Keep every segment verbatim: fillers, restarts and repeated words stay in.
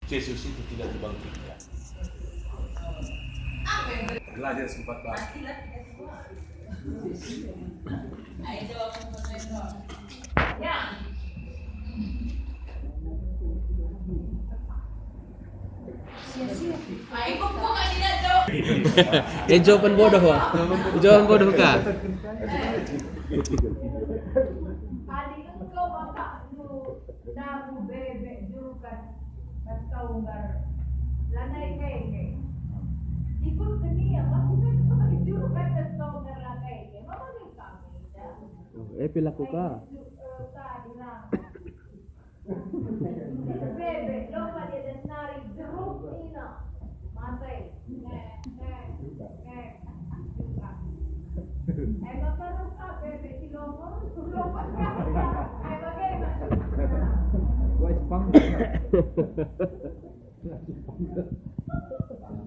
Yesus itu tidak dibangkitkan. Belajar sempat bahas. Eh, jawaban bodoh, wah. Jawaban bodoh ka. Tadi engkau bapak dulu. Tabu bebek jurukan tonggar lanai keke. Ikut kenia, maksudnya jurukan tonggar lanai keke. Mama ni kami, ya. Eh, pelaku ka. Bebek, lopa dia dan nari jeruk nina. Mate. Nge, nge, nge. Emang baru ka bebek si longor, longor ka. Emang gimana? Wah, Jepang.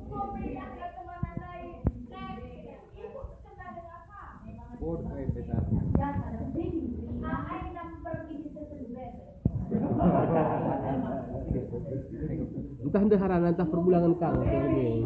Kopi yang gak kemana lain. Nge, ibu kenal dengan apa? Emang Entah ndehara, entah perbulangan kang, entah lagi.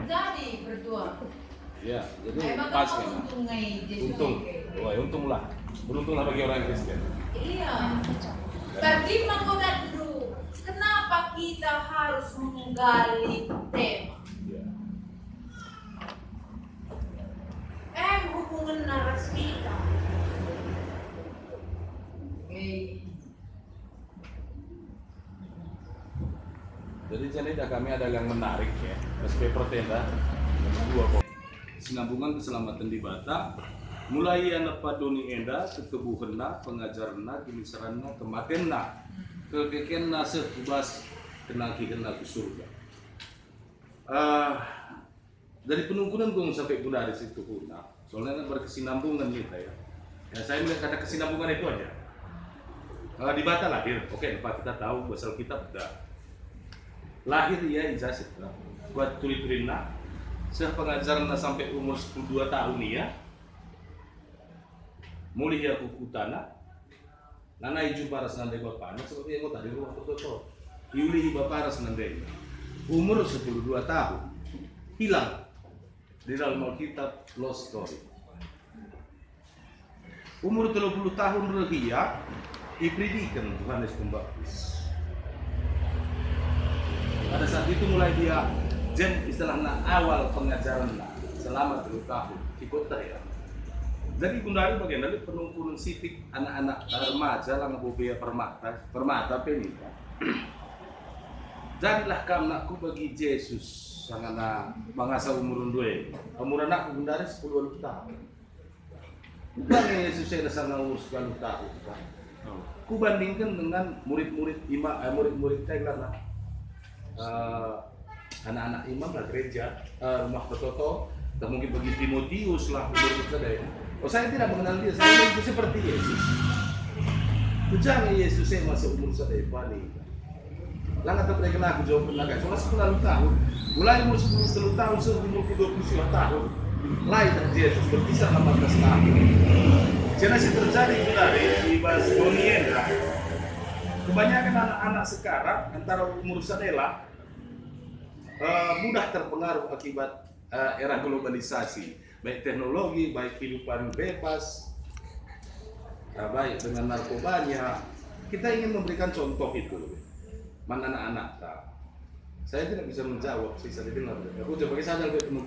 Jadi, pertua. Ya, jadi eh, maka pas kan? Untung ngai Yesus. Untung. Wah, untunglah. Beruntunglah bagi orang Kristen. Iya. Tapi menggoda dulu, kenapa kita harus menggali tema? Ya. Eh, hubungan naras kita. Eh. Jadi, jadi dah kami ada yang menarik ya, S P Pertenda dua kok. Sinambungan keselamatan Dibata, mulai ia nepa doni enda, kekebuhenna, pengajarenna, kiniseranna, kematenna, kekekenna seh ku bas kenakihenna ku surga. Eh, Dari penungkunan gong sampai gundari si tuhuna, soalnya kan berkesinambungan kita ya. Ya, saya melihat kata kesinambungan itu aja. Kalau Dibata lahir, oke, lepas kita tahu pasal kitab dah. Lahir ia i Jasip, buat turi-turinna, seh pengajaranna sampai umur sepuluh dua tahun ia, mulih ia ku kutana, Nana i jumpa ras nande bapana sebagai anggota di rumah pertoton. Iulihi bapa ras nande. Umur sepuluh dua tahun. Hilang. Di dalam Alkitab, lost story. Umur tiga puluh tahun reh ia, iperidiken Johanes Pembaptis. Pada saat itu mulai dia, jen istilahna awal pengajaranna selama tiga tahun. Ikut ya. Jadi gundari bagian dari penungkunan sitik anak-anak remaja lang bobea permata, permata pe nih. Jadilah kam anakku bagi Jesus sangana mangasa umur ndue. Umur anakku gundari sepuluh tahun. Bukan Yesus saya sanga umur sepuluh tahun. Kubandingkan dengan murid-murid ima, eh, murid-murid saya lah, eh, anak-anak imam lah gereja, eh, rumah pertoto, atau mungkin bagi Timotius lah umur sada. Oh, saya tidak mengenal dia, saya itu seperti Yesus. Kujana Yesus saya masuk umur sada paling. Langa terpedeken aku jawab naga, cuma sepuluh tahun. Mulai umur sepuluh tahun sampai umur dua puluh tahun. Lain dengan Yesus berkisar enam belas tahun. Jadi si terjadi gundari di bas doni enda. Kebanyakan anak-anak sekarang antara umur sadela, eh, mudah terpengaruh akibat, eh, era globalisasi, baik teknologi, baik kehidupan bebas, eh, baik dengan narkobanya. Kita ingin memberikan contoh itu man anak-anak. Saya tidak bisa menjawab sih, saya dengar. Aku coba pakai sadar ke teman